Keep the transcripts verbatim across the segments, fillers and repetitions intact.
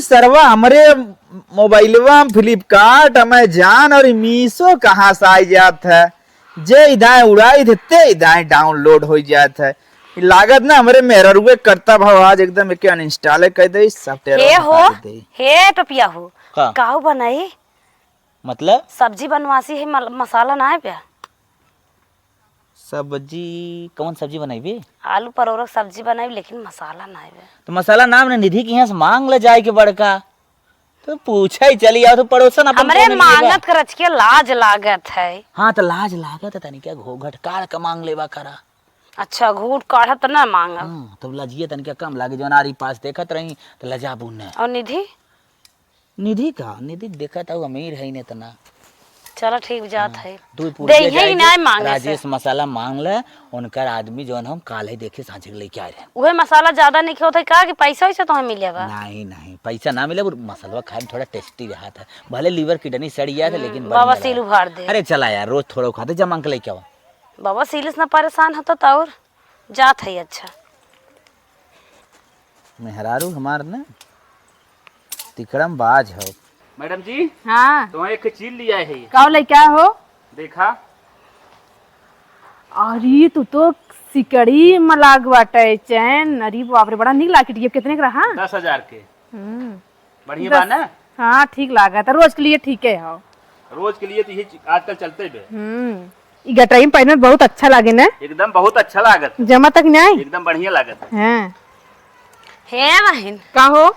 सरवा, हमरे मोबाइलवा में Flipkart, Amazon और Meesho कहाँ से आ जात है? जे इदाएं उड़ाई थे, ते इदाएं download हो जात है। लागत ना हमरे मेहररुए करता भाव आज एकदम एके uninstall कर दे, software हे हो, उतार दे। हे टोपिया हो, का? काऊ बनाई? मतलब? सब्जी बनवासी है, मल-, मसाला ना है प्या? सब्जी, कौन सब्जी बनइबे? आलू परोरक सब्जी बनाई, लेकिन मसाला ना है प्या। तो मसाला नाम ने निधि के यहाँ से मांग ले जाए के बड़का। तो पूछे ही चली आओ, तो पड़ोसन अपन हमरे कौन लेबा? मांगत करच के लाज लागत है। हाँ, तो लाज लागत है, तनिका घो-, घटकार के मांग लेबा करा। अच्छा, घूट काढ़त ना मांगब। हाँ, तब लजिए तनिका कम लागे, जौन आरी पास देखत रही, तो लजाबू न। और निधि? निधि का? निधि देखत हऊ, अमीर है न इतना। चलो ठीक, जात हाँ, है। दू दे पूड़िया ही जाएगी, ना मांगे से। राजेश मसाला मांग ले, उनकर आदमी जौन हम काल ही देखे सांझे के लेके आए रहे। उहे मसाला ज्यादा नहीं होता का कि पैसा वैसा तो हमें मिले बा? नहीं, नहीं, पैसा ना मिले, वो मसाला खाए में थोड़ा tasty रहत है। भले liver kidney सड़ गया था, हम्म, लेकिन बढ़िया बवासीर लगा। उभार दे। अरे चला यार, रोज थोड़ा खाते, जमा के लेके आओ। बवासीर से ना परेशान होता तो और जात है। अच्छा। मेहरारू हमार ना तिकड़म बाज हो। मैडम जी, हाँ। तो एक चीज लिया है। का लइका हो? देखा। अरे, तू तो सिकड़ी में लाग बाटे चैन। अरे बाप रे, बड़ा नीक लाकिट। ये कितने के रहा? दस हजार के। हम्म। बढ़िया बा ना? हाँ, ठीक लागत है, रोज के लिए ठीक है हो। रोज के लिए तो ये ची-, आजकल चलते बे। हम्म, ई गटई में पहने में बहुत अच्छा लागे ना? एकदम बहुत अच्छा लागत। जमा तक नहीं? एकदम बढ़िया लागत। हाँ। हे बहिन। का हो?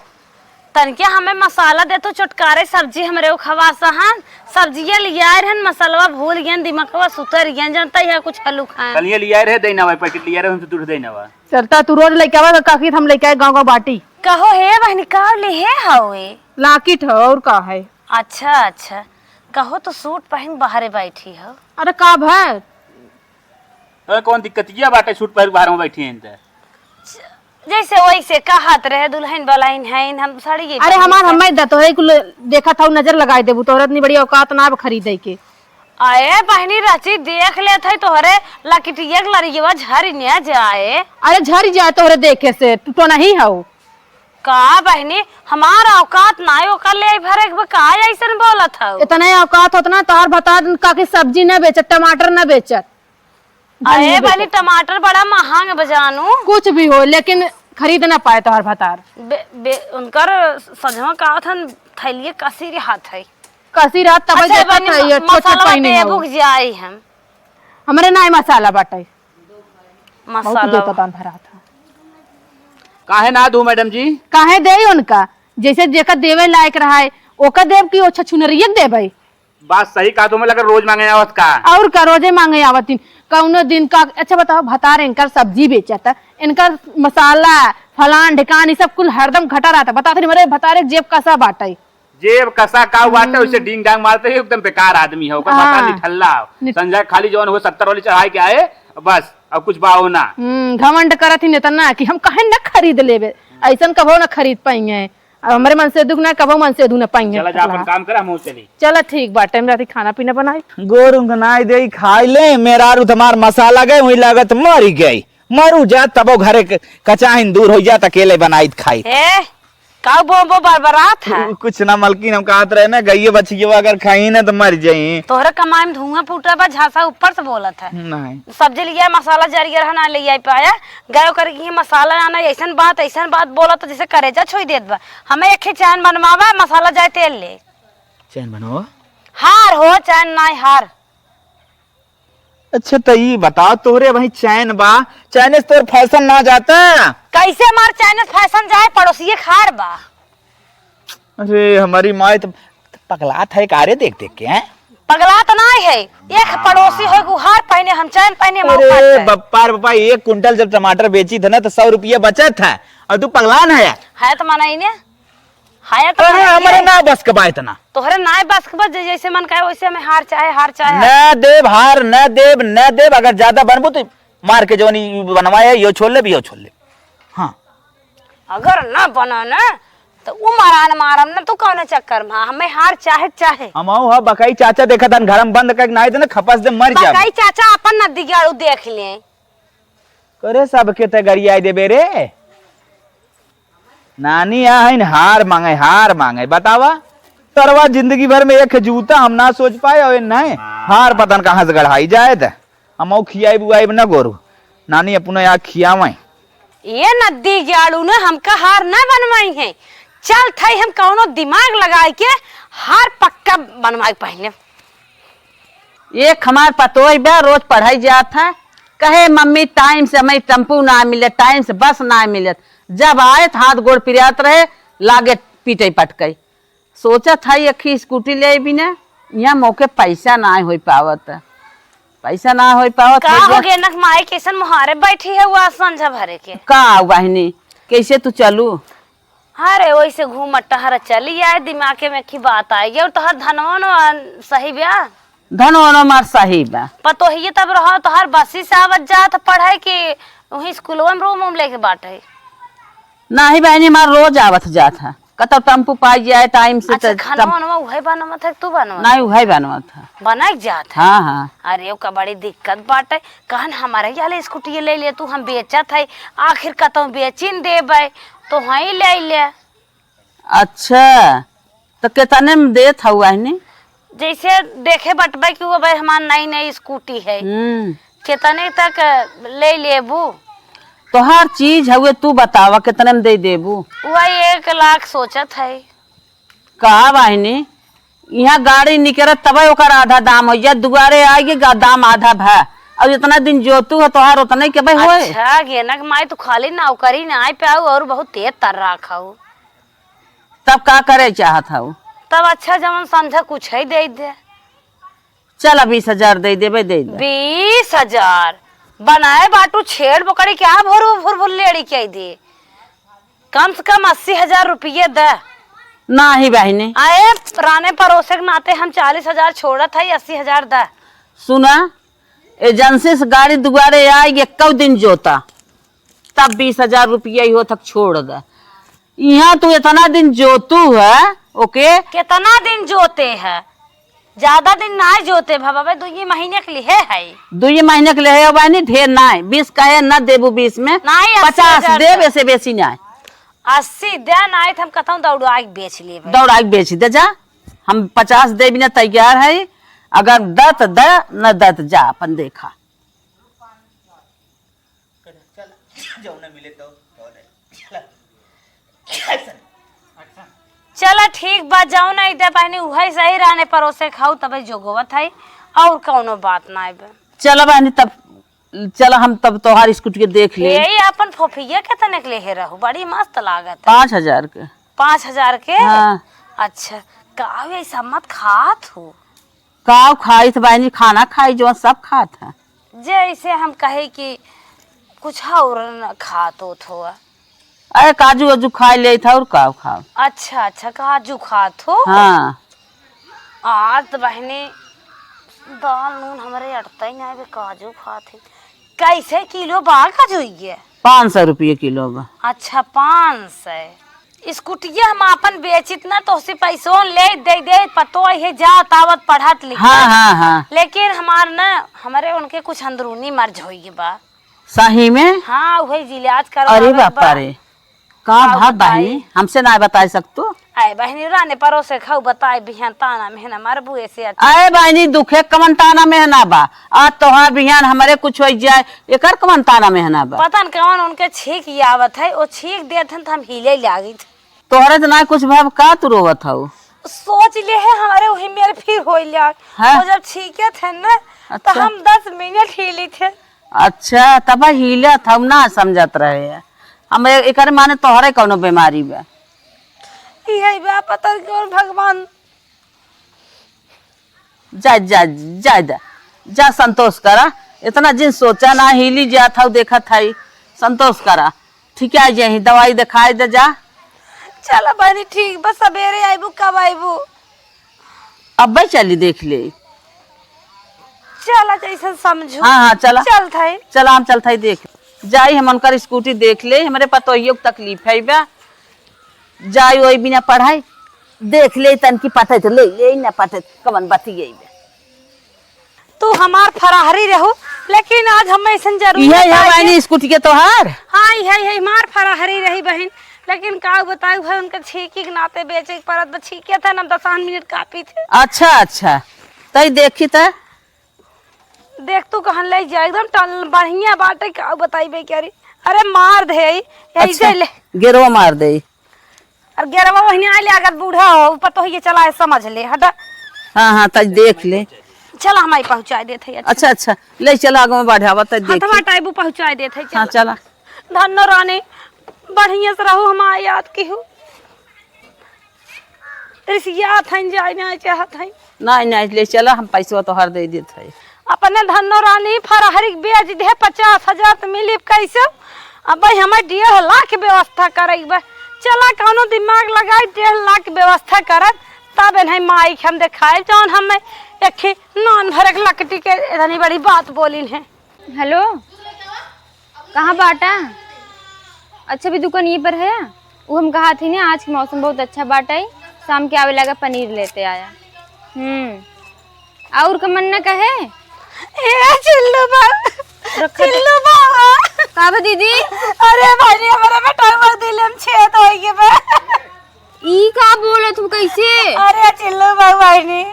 तनके हमें मसाला दे तू, चुटकारे सब्जी हमरे उखवा सहन। सब्जिया लियाए रहन, मसलवा भूल गयन, दिमकवा सुतर गयन, जनता यह कुछ हलू खाएं। कल ये लियाए रहे, देना भाई, पैकेट लियाए रहे, हमसे दूर देना भाई। चलता तू रोज लेके आवा, काकी हम लेके आए गाँव गाँव बाटी। कहो हे बहिनी, का लिहे हवे? लाकिट हो, और का है? अच्छा, अच्छा। कहो तो सूट पहिन बाहरे बैठी हो। अरे का भय? अरे कौन दिक्कतिया बाटे सूट पहिर बाहर में बैठी हैं त? जैसे वैसे कहत रहे, दुल्हन बलाइन हैं, हम साड़ी ये अरे पहिन हमार के। हमें द तोहरे कुल देखत हऊ, नजर लगाए देबू, तोहरा इतनी बड़ी औकात ना अब खरीदे के। अरे बहिनी, रची देख लेत है तोहरे लकिटिया के लरियवा झरि न जाए। अरे झरि जाए तोहरे देखे से, तू तो नहीं हऊ। का बहिनी, हमार औकात ना है, ओकर ले भरे के बा, का ऐसन बोलत हऊ? इतने औकात होत ना, तोहर भतार काकी सब्जी न बेचत, टमाटर न बेचत। अरे धनिया बहिनी, बेचत। टमाटर बड़ा महंग बा जानू। कुछ भी हो, लेकिन खरीद ना पाए तोहर भतार। बे-, बे-, उनकर सजवा का हथन थैलिए कसी रहत है। कसी रहत तब अच्छा, देता बहिनी, था, ये म-, छोट छोट मसाला पहिने देबू हो। कि जाई हम? हमरे नाई मसाला बाटे। बहुत मसाला। देता दान भरा था। काहे ना दू मैडम जी? काहे देई उनका? जैसे जेकर देवे लायक रहा है, ओकर देब कि ओछा छुनरिये के देबै? बात सही कहा तुम, लगे रोज मांगे आवत का? और का, रोजे मांगे आवत दिन, कौनो दिन का। अच्छा बताओ, भतार इनकर सब्जी बेचत, इनकर मसाला, फलान ढिकान, ई सब कुल हरदम घटा रहत। बता तनी, हमरे भतारे के जेब कसा बाटे। जेब कसा का बाटे, हम्म। उसे डींग डांग मारते ही एकदम बेकार आदमी है, ओकर भतार हाँ। निठल्ला हो। निठ- संजय खाली जौन हो सत्तर वाली चढ़ाई के आए, बस, अब कुछ बाहो ना। हम्म, घमंड करत ही इतना कि हम कहे न खरीद लेबे, ऐसन कबो न खरीद पाएंगे। अब हमरे मन से दुख ना, कबो मन से दुख ना पाएंगे। चला जा, अपन काम करे, हम चली। चला ठीक बाटे, हम राती खाना पीना बनाई। गोरू के नाई देई खाई ले, मेहरारू तुम्हार मसाला गए, वही लागत मरी गई। मरू जा, तबो घरे क-, कचाहिन दूर हो जात, अकेले बनाई त खाई। ए, काऊ बो बो बरबरात है? कु-, कुछ ना मलकिन, हम कहत रहे ना, गइये बछिये अगर खाई ना तो मर जाई। तोहरे कमाई में धुआं फूटा बा, झांसा ऊपर से बोलत है। नहीं। सब्जी लिया, मसाला जरिया रहा, ना ले आई पाया। गयो कर की मसाला आना, ऐसन बात, ऐसन बात बोलत, जैसे करेजा छोई देत बा। हमें एक ही चैन बनवावा, मसाला जाए तेल ले। चैन बनवावा? हार हो, चैन नाय, हार। अच्छा, तो ई बताओ, तोहरे वही चैन बा, चैन से तोर फैशन ना जाता? कैसे हमार चैन से फैशन जाए, पड़ोसिए खार बा। अरे, हमारी माई तो पगलात है का रे देख देख के, हैं? पगलात ना है, एक पड़ोसी हो, गुहार पहने, हम चैन पहने, हम अरे, औकात है। बप्पा रे बप्पा, एक कुंटल जब टमाटर बेची था ना, तो सौ रुपया बचत है, और तू पगलान है। है तो मना ही ने। हाया तो अरे, बनाइए। हमरे ना बस के बा इतना। तोहरे ना बस के बा, जे-, जैसे मन कहे वैसे हमें हार चाहे, हार चाहे। न देब हार, न देब, न देब। अगर ज्यादा बनबू तो मार के जौन ई बनवाए, यो छोड़ लेब, यो छोड़ लेब। हाँ। अगर ना बना ना, तो उ मारान मारम ना, तू कौन चक्कर में? हमें हार चाहे, चाहे। हम आओ हा बकई चाचा देखत हन, घर में बंद करके ना दे ना, खपस दे मर जाब। बकई चाचा अपन नदी गाड़ू देख ले। करे सबके ते गरियाई देबे रे। नानी आ है न, हार मांगे, हार मांगे, बतावा। तरवा जिंदगी भर में एक जूता हम ना सोच पाए, और नहीं, हार पता न कहाँ से गढ़ाई जाए त। हम और खियाइब उआइब न गोरू, नानी अपने आ खियावै। ये नद्दी जाड़ू ने हमका हार न बनवाई है। चल थई हम कौनो दिमाग लगाई के हार पक्का बनवाई पहले। एक हमार पतोह बा, रोज पढ़ाई जात है, कहे, "मम्मी, टाइम से हमें टेम्पू ना मिले, टाइम से बस ना मिले।" जब आए त हाथ गोड़ पिरात रहे, लागे पीटे पटके। सोचत है, एक ही स्कूटी ले बिना, यहाँ मौके पैसा ना होई पावत, पैसा ना होई पावत का है हो जे। गे नक माई, कैसन मुहारे बैठी है, वो संझा भरे के। का बहिनी, कैसे तू चलू? अरे, वैसे घूम टहर चली आए, दिमाग में की बात आई। और तोहर धनवा न सही बा? धनवा न मार सही बा। पतोहिए तब रहो, तोहर बसी से आवत जात पढ़े कि वहीं स्कूलवा में रूम वूम लेके बाटे? नाही बहनी, मार रोज आवत जात है, कतौ टेम्पू पाई जाए टाइम से। अच्छा, त खाना टेम- वानवा उहे बनवत है, तू बनवत? नाही, उहे बनवत है। बनाए के जात है? हाँ, हाँ। अरे, ओका बड़ी दिक्कत बाटे। कहन हमारे याले स्कूटी ले ले तू, हम बेचत है, आखिर कतौ बेचिन देबे, तो वहीं ले ले। अच्छा, तो कितने में देत हऊ बहिनी? जैसे देखे बटबे कि वो भाई हमार नई नई स्कूटी है, हम्म। कितने तक ले लेबू? तोहार चीज हउए, तू बतावा कितने में दे देबू? वही एक लाख सोचत है। का बहिनी, यहाँ गाड़ी निकरत तबे ओकर आधा दाम हो जाए, दुआरे आएगी गा-, दाम आधा भा। और इतना दिन जोतू है तोहार उतने के भाई होए। अच्छा, गेनक माई, तू खाली नौकरी ना आए पे आऊ और बहुत तेज तर रखा हो। तब का करे चाहत हऊ? तब अच्छा, जवन समझा कुछ ही दे दे। चल, बीस हजार दे देबे, दे दे। बीस हजार? बनाए बाटू छेड़ बोकड़ी क्या, भोरू भुर भुर लेड़ी के दे। कम से कम अस्सी हजार रुपये दे। नाही बहिनी। आए, राने परोसे के नाते हम चालीस हजार छोड़त है, अस्सी हजार दे। सुना, एजेंसी से गाड़ी दुआरे आई, एक्कौ दिन जोता, तब बीस हजार रुपया ही हो तक छोड़ दे। यहाँ तू इतना दिन जोतू है, ओके? कितना दिन जोते है? ज्यादा दिन ना जोते बाबा, दुई महीने के लिए है। दुई महीने के लिए है, बहिनी, ढेर ना है। बीस कहे न देबू, बीस में नहीं, अस्सी हजार पचास देब, तक। ऐसे बेसी ना है। अस्सी दे ना है, तो हम कहता हूँ दौड़ाई के बेच लेबे। दौड़ाई के बेच दे जा, हम पचास देबी ना तैयार है। अगर दत दे, न दत जा, अपन देखा। चल, जौन मिले तो, तो ले। चल। चला ठीक बा, जौन आई दे बहिनी, उहे सही रहने परोसे खाऊ, तबे जोगवत है, और कौनो बात ना आइबे। चला बहिनी, तब चला, हम तब तोहार स्कूटी के देख ले। यही अपन फोफिया के तने के लेहे रहू, बड़ी मस्त लागत है। पाँच हजार के। पाँच हजार के? हाँ। अच्छा, का ऐसा मत खात हो? काव खाइत बहिनी, खाना खाई जवन सब खात है। जैसे हम कहे कि कुछ और न खात होत हो। अरे काजू वाजू खाई लेत है और काव खाव। अच्छा, अच्छा, काजू खात हो? हाँ। आज तो बहिनी दाल नून हमरे अटता ही ना है, काजू खात है। कैसे किलो बा काजू ये? पाँच सौ रुपये किलो बा। अच्छा, पाँच सौ। स्कूटिया हम आपन बेचित ना, तोहसे पैसों ले दे दे, पतो है जात आवत पढ़त लिखत। हाँ, हाँ, हाँ। लेकिन हमार ना, हमरे उनके कुछ अंदरूनी मर्ज होई बा। सही में? हाँ, वही इलाज करवावे अरे के बापा बा। रे, का का भात बताई? बहिनी, हमसे ना बताई सकतू? आए बहिनी, राने परोसे खाऊ बताई, बिहान ताना मेहना मारबू ऐसे अच्छा। अरे बहिनी, दुखे कमन ताना मेहना बा, आज तोहार बिहान हमरे कुछ हो जाए, एकर कमन ताना मेहना बा? पता न कौन उनके छींक आवत है, वो छींक देत हन त हम हिले लागित। तोहरे त ना कुछ भाव, का तू रोवत हऊ? सोच ले है हमारे वही मेरे फिर होई लाग। हाँ? वो जब छींकत है ना, त अच्छा। हम दस मिनट हिली थे। अच्छा, तब हिलत हऊ ना समझत रहे। हम ए-, एकर माने तोहरे कौनो बीमारी बा। यही बा, पता नहीं कौन भगवान। जा, जा, जा, जा, जा, संतोष करा। इतना जिन सोचा ना, हिली जात हऊ, देखत हई, संतोष करा। ठीक है, यही दवाई दिखाई दे जा। चला बहिनी, ठीक बा, सबेरे आइबू, कब आइबू? अब्बे चली देख ले। चला, जैसन समझू। हाँ, हाँ, चला। चल थाई। चला, हम चल थाई देख। जाई, हम उनकर स्कूटी देख ले, हमरे पतोहियो के तकलीफ है बा। जाई, ओई बिना पढ़ाई। देख ले, तन की पटत ले, ले, ना पटत, कवन बतिये बा। तू हमार फराहरी रहू, लेकिन आज हम ऐसन जरूर इहे है बताई बहिनी, स्कूटी के तोहार? हाँ, इहे, इहे हमार फराहरी रही बहिन। लेकिन का बताई, उहे उनके छींकी के नाते बेचे के पड़त बा। छींके थे ना, दसान मिनट काफी थे। अच्छा, अच्छा, तई देखी त। देख तू कहन ले जा, एकदम टल बढ़िया बाटे, का बताई बे, क्या रे? अरे मार दे, यही अच्छा, से ले। गेरवा मार दे। और गेरवा वही आए ले, अगर बूढ़ा हो, ऊपर तो ये चला है, समझ ले, हटा। हाँ, हाँ, तई देख ले। चला, हम आई पहुँचाए देत है। अच्छा, अच्छा, ले चला, आगे में बढ़ावा, तई देख। हथवा टाइबू पहुँचाए देत है, हाँ, चला। चला। धन्नो रानी, बढ़िया से रहू, हम आ याद की हूँ। रिसियात हईं, जाए ना चाहत हईं। नहीं, नहीं, ले चला, हम पैसवा तोहार दे देत हई। अपने धन्नो रानी फरहरी के बेच दे, पचास हजार त मिली कैसे? अब भाई हमें डेढ़ लाख व्यवस्था करई बा। चला कौनो दिमाग लगाई, डेढ़ लाख व्यवस्था करब, तब इन्हें माई के हम देखाए, जौन हमें एक ही नान भर एक लकटी के इतनी बड़ी बात बोलिन है। हेलो, कहाँ बाटा? अच्छा, अभी दुकान यहीं पर है। वो हम कहा थी ना, आज के मौसम बहुत अच्छा बाटा है, शाम के आवे लगा पनीर लेते आया। हम्म, और का मन न कहे? ए चिल्लू बा, रखा चिल्लू बा। का बा दीदी? अरे भाई, हमारे बेटा मर दिल में छेद हो गए बा। ई का बोलत हूँ, कैसे? अरे चिल्लू बा बहिनी,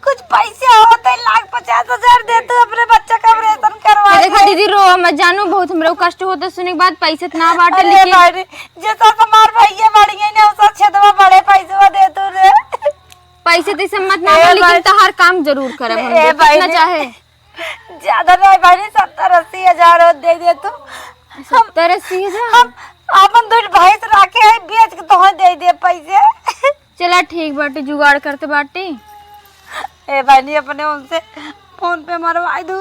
कुछ पैसे होते, लाख पचास हजार दे तू, अपने बच्चा का ऑपरेशन करवा देखा दे। दीदी, रो मत जानू, बहुत हमरे कष्ट होता सुने के बाद। पैसे त ना बाटे, अरे लेकिन बहिनी, जैसा हमार भैया बढ़िया ने उसा छेदवा बड़े पैसवा दे तू रे। पैसे तो सब मत ना ए लो, लेकिन भाई। तहार काम जरूर करब हम, ए जो भाई कितना रे। चाहे। ज्यादा नहीं बहिनी, सत्तर अस्सी हजार हो दे दे तू। सत्तर अस्सी हजार? हम आपन दो भैंस राखे है, बेच के तोहे दे दे पैसे। चला ठीक बाटे, जुगाड़ करते बाटे। ए बहिनी, अपने उनसे फोन पे मरवाई दू।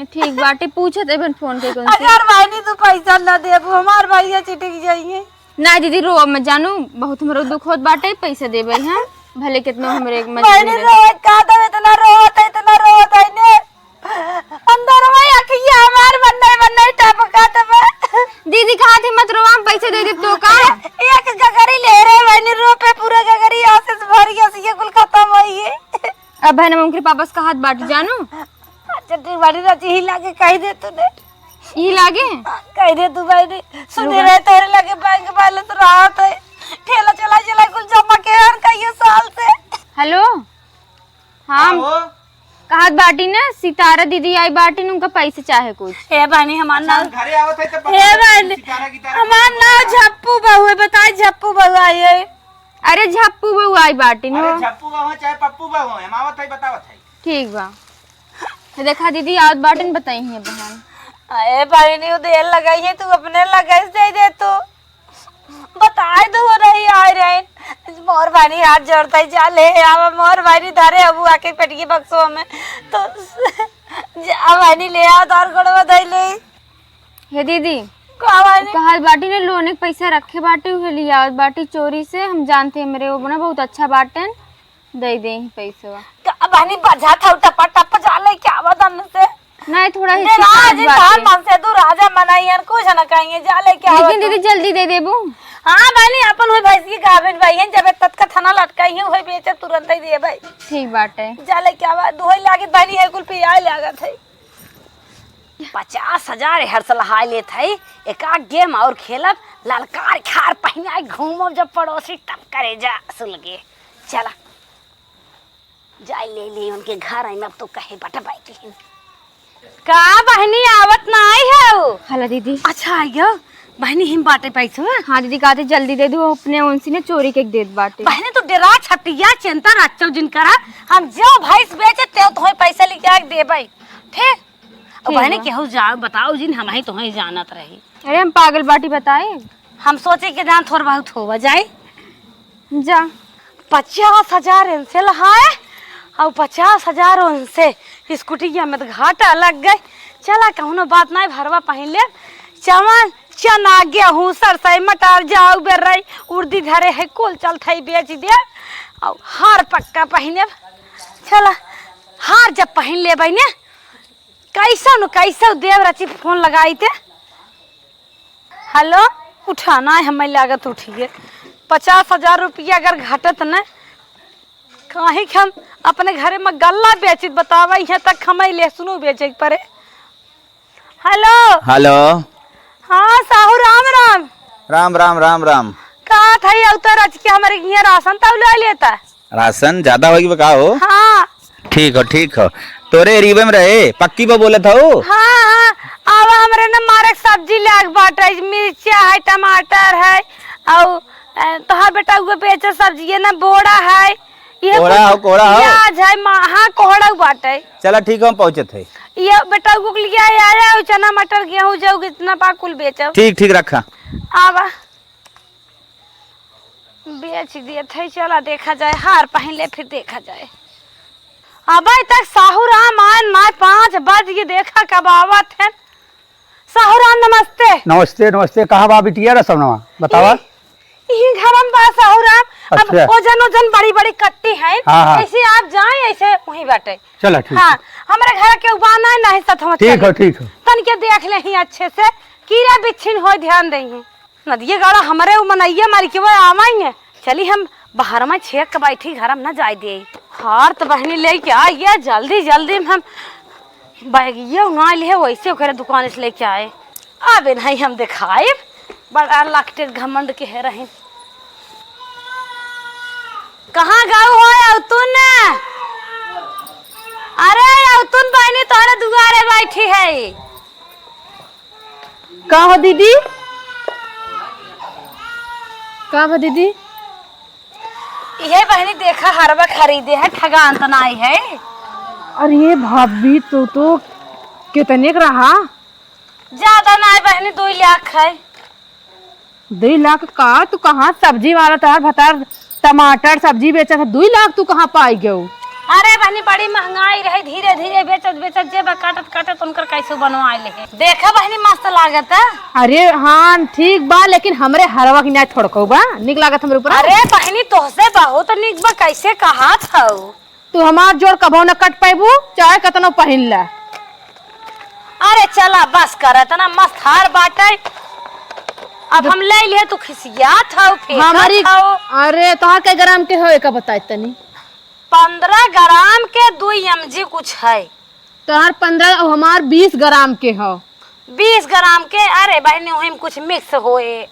ठीक बाटे, पूछत एबन फोन के कौन से। अगर बहिनी तू पैसा ना देबू, हमार भैया चिटिक जाइए। ना दीदी, रो मत जानू, बहुत हमरो दुख होत बाटे, पैसा देबे हैं, भले कितनो हमरे मजबूरी बहिनी रहे। रोए का तो इतना रोत है, इतना रोत है ने। अंदर में अखिया हमार बन्नई बन्नई टपकत बा। दीदी कहा थी मत रोवा, हम पैसा दे दे तो का? एक गगरी ले रहे बहिनी, रो पे पूरा गगरी आसे से भर गया, ये कुल खत्म होई है। अब बहन, हम उनके पापा से कहत बाटी जानू। अच्छा ठीक बाटी, राजी ही लागे कह दे तूने। ई लागे? कह दे तू बहिनी, सुने लुगा। रहे तोरे लगे बैंक बैलेंस रहत है, ठेला चला चला कुल जमा के हर कहिए साल से। हेलो, हाँ, हाँ हो। कहत बाटी ना, सितारा दीदी आई बाटी न, उनका पैसे चाहे कुछ। ए बहिनी, हमार अच्छा, नाम, हम घरे आवत है तो ए बहिनी, सितारा की तरह हमार नाम झप्पू बहू है, बताई झप्पू बहू आई है। अरे झप्पू बहू आई बाटी न अरे हो। झप्पू बहू है चाहे पप्पू बहू है, हम आवत है बतावत है। ठीक बा। तो देखा दीदी आवत बाटी न, बताई है बहन। ए बहिनी, उ देर लगाई है, तू अपने लगाई से दे दे तू। बताए दो हो रही आए रहे। मोर बहिनी हाथ जोड़ता ही, जा ले आवा मोर बहिनी, धरे अबू आके पेटिए बक्सो में। तो जा बहिनी ले आवा, तोर गोड़वा धई ले। हे दीदी, का बहिनी? कहल बाटी ने लोन एक पैसा रखे बाटी, उहे लिया बाटी चोरी से। हम जानते हैं मेरे वो बना बहुत अच्छा बाटन। दे दे ही पैसवा। का बहिनी बजा था टपा टप जा लेके आवा दन से। नहीं, थोड़ा दे हिचकिचाहट राज बाटे। तार मन से तू राजा मनाई है, कुछ ना कहिए, जा लेके आवा लेकिन तू। दीदी जल्दी दे देबू। हाँ बहिनी, अपन हुई भैंस की गाभिन भाई है, जब तत्का थाना लटकाई है, वही बेचे तुरंत ही दे भाई। ठीक बाटे। जा लेके आवा, दुहई लागत बहिनी है, कुल पियाए लागत है। पचास हजार हर सलहाय लेत है, एक आध गेम और खेलब, ललकार खार पहिनाए घूमब जब पड़ोसी टप करे जा सुलगे। चला। जाए ले ले उनके घर आई, अब तो कहे बटबाई के हिन। का बहिनी आवत ना आई है वो? हला दीदी। अच्छा आई गयो। बहिनी हिम बाटे पैसवा। हाँ दीदी, कहते जल्दी दे दू, अपने उनसे ने चोरी के देत बाटे। बहिनी तू डेरा छतिया चिंता रचो जिन करा, हम जो भैंस बेचे ते तो पैसा लेके आके देबै। ठीक? अब ठीक बहिनी बा। केहू जा बताओ जिन, हम ही तो ही जानत रही। अरे हम पागल बाटी बताए। हम सोचे के जान थोड़ बहुत होवा जाए। जा। पचास हजार इनसे लहाए और पचास हजार उनसे। स्कूटिया में तो घाटा लग गए। चला कौनो बात नहीं, भरवा पहिन ले। चवन, चना, गेहूँ, सरसई, मटर, जाऊ, बेर्रई, उर्दी धरे है, कुल चलत है बेच दे। और हार पक्का पहिने। चला, हार जब पहिन ले बहिने, कैसन कैसे देव रची फोन लगाई ते। हेलो, उठाना है, हमें लागत उठिए। पचास हजार रुपया अगर घटत न, काहे कि हम अपने घरे में गल्ला बेचित बतावा, यहाँ तक हमें लहसुनो बेचे के पड़े। हेलो। हेलो। हाँ साहू, राम राम। राम, राम, राम, राम। कहा था ये उतर रच के हमारे हियाँ राशन तब ले लेता। राशन ज्यादा होगी बा का हो? हाँ। ठीक हो, ठीक हो। तोरे एरिया में रहे, पक्की बा बोलत हो? हाँ, हाँ। अब हमरे न मारे सब्जी लाग बाटे, मिर्चा है, टमाटर है, और, अ, तोहार बेटा उहे बेचे सब्जी, ये न बोड़ा है, ये कोहड़ा कुछ हो, कोहड़ा हो। प्याज है, मा-, हाँ, कोहड़ा बाटे। चला ठीक हो, हम पहुँचत है। ये बेटा उगो के लिए आया, आया, और चना, मटर, गेहूँ, जौ जितना बा कुल बेचब। ठीक, ठीक, रखा। आवा। बेच दिए थे, चला देखा जाए, हार पहन ले फिर देखा जाए। अबे तक साहू राम आए ना, पाँच बज गए, देखा कब आवत है। साहू राम नमस्ते। नमस्ते, नमस्ते। कहाँ बा बिटिया रसमनवा? बतावा। ई, ई घर में बा साहू राम। अब अच्छा। ओजन ओजन बड़ी बड़ी कट्टी है, हाँ, हाँ। ऐसे आप जाए, ऐसे वहीं बैठे। चला ठीक हाँ, है। हमारे घर के उबा नहीं, नहीं सथवा ठीक चले। हो, ठीक हो। तन के देख ले ही अच्छे से, कीड़ा बिच्छिन हो ध्यान दे ही। नदिया गाड़ा हमरे उ मनइया मारी के वो आवाई है। चली हम बाहर में छेक के बैठी, घर में न जाए दे। हार तो बहनी लेके आई है, जल्दी जल्दी में हम बैगिया उना लिए, वैसे ओकरे दुकान से लेके आए। अब नहीं हम दिखाए, बड़ा लकटे घमंड के है रही। कहाँ गऊ हो अवतुन? अरे अवतुन बहनी तोहरे दुआरे बैठी है। का हो दीदी? का हो दीदी? इहे बहनी देखा हरवा खरीदे है, ठगान त नाई है। अरे भाभी, तू तो कितने के रहा? ज्यादा नाई बहनी, दुई लाख है। दुई लाख का? तू कहाँ सब्जी वाला तोहार भतार टमाटर सब्जी बेचत है, दुई लाख तू कहाँ पाई गयो? अरे बहनी, बड़ी महंगाई रहे, धीरे धीरे बेचत बेचत जेब काटत काटत उनकर कैसे बनवाए ले। देखा बहनी, मस्त लागत है। अरे हाँ, ठीक बा, लेकिन हमरे हरवा की नाई थोड़को बा, निक लागत हमरे ऊपर। अरे बहनी, तोहसे बहुत निक बा, कैसे कहा था? तू हमार जोड़ कबो न कट पैबू, चाहे कतनो पहिन ले। अरे चला, बस कर, इतना मस्त हार बाटे। अब हम ले लिए, तू खिसियात हऊ, फेंकत हऊ। अरे तोहार कै ग्राम के हो, एका बताए तनी। पन्द्रह ग्राम के, दू एम जी कुछ है। तोहार पन्द्रह और हमार बीस ग्राम के हो। बीस ग्राम के? अरे बहनी, वही में कुछ मिक्स होए।